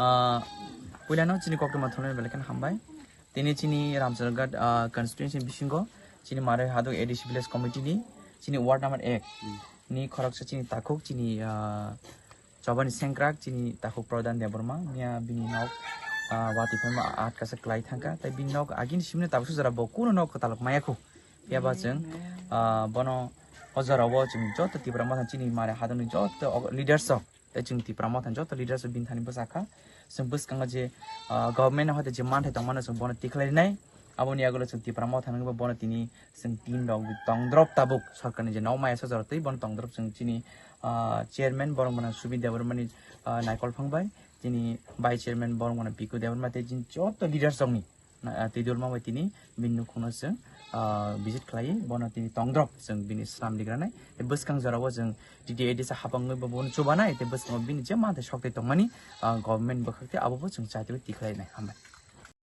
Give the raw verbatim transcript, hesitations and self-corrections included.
Ah, puilano chini koktwma thumnai belai kheno hambai. Tini chini Ramcharghat, ah, constituency bisingo chini Maroi Haduk A D C village committee ni chini ward number ek ni khoroksa chini takhuk chini, ah, Chobani Sengkrak chini takhuk Pradhan Debbarma miya bini nok, ah, watwi phaima atkasa klai thangkha. Tai bini nok agini simni tabuksa jora bo kuno nok kwtalok maya khu. Phiya ba chwng, ah, bono o jorao chwng joto Tipra Motha chini Maroi Hadukni joto leaders rok Tai chwng Tipra Motha joto leaders bini thani bwsakha. Chwng bwskango je, ah, government hoite je manthai tongmano chwng bono tikhlainai. Aboni yagulo chwng Tipra Motha nungwi bono tini chwng tin rok tongdrop tabuk sorkarni je nokmaya sajaro tei bono tongdrop chwng chini, ah, chairman borok bono Subir Debbarmani, ah, naikol phang bai chini vice chairman borok bono Piku Debbarma tei chini joto leaders rokni na, ah, twi dulma bai tini bini nukhungno chwng, ah, visit khlai bono tini tongdrop chwng bini slam digranai. Tei bwskang jorao chwng T T A D sa hapangwi bo bono chubanai tei bwskango bini je manthai sok tei tongmani, ah, government bwkhak tei abo bo chwng chai tei tikhlainai. Hambai.